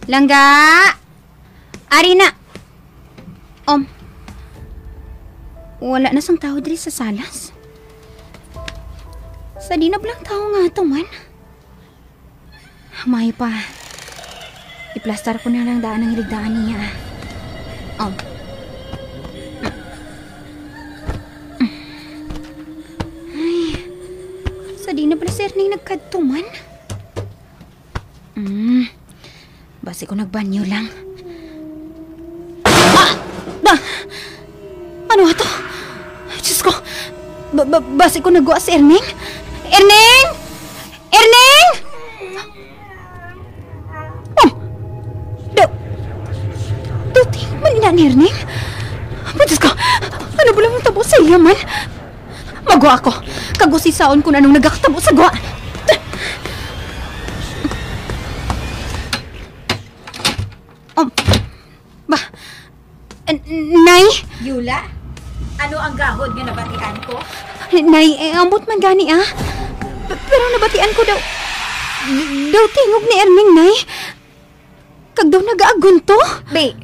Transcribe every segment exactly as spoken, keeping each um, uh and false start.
Langga! Ari na! Um, wala na sang tawo diri sa salas. Sa di na bala ang tawo nga ato man? May pa. Iplastar ko na lang daan ang hiligdaan niya. Um. Ay, sa di na bala si Erning nagkadto man? Mm. Basi ko nagbanyo lang. Ah! Ah! Ano ato? Diyos ko! Ba, ba, basi ko nagwa si Erning? Erning! Erning! Oh! Da, dati man ina ni Erning? Oh, Diyos ko! Ano ba lang ang tabo sa iya man? Magwa ako. Kag usisaon ko na nung nagakatabo sa gwa. Um, ba, n- Nay? Yula? Ano ang gahod nga nabatian ko? Nay, eh, ambot man gani, ah. P- pero nabatian ko daw, daw tingog ni Erning, Nay. Kag daw nagaagunto. Be,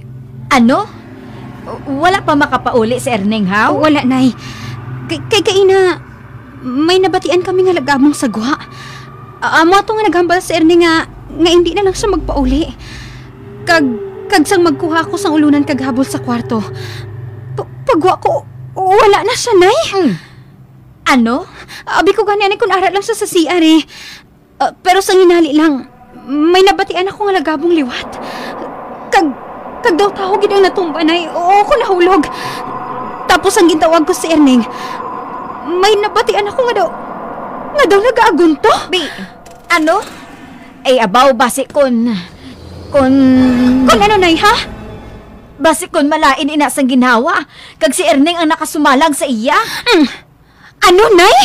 ano? Wala pa makapauli si Erning, haw? Wala, Nay. Kay, kay kaina, may nabatian kami nga lagabong sa gwa. A- amo ato nga naghambal si Erning nga, nga hindi na lang siya magpauli. Kag, kag sang magkuha ako sang ulunan kag habol sa kwarto, pa- pagwa ko, wala na siya, Nay. Hmm. Ano? Abi ko gani, anay, kun ara lang siya sa C R, eh. Ah, pero sa ginali lang, may nabatian ako nga lagabong liwat. Kag, kag daw tawo gid ang natumba, Nay. Oo, ako nahulog. Tapos ang gintawag ko si Erning, may nabatian ako nga daw, nga daw nagaagunto. Bi, ano? Ay, abaw, basi kun, kun Kun ano, Nay, ha? Basi kun malain ina sang ginhawa, kag si Erning ang nakasumalang sa iya. Mm. Ano, Nay?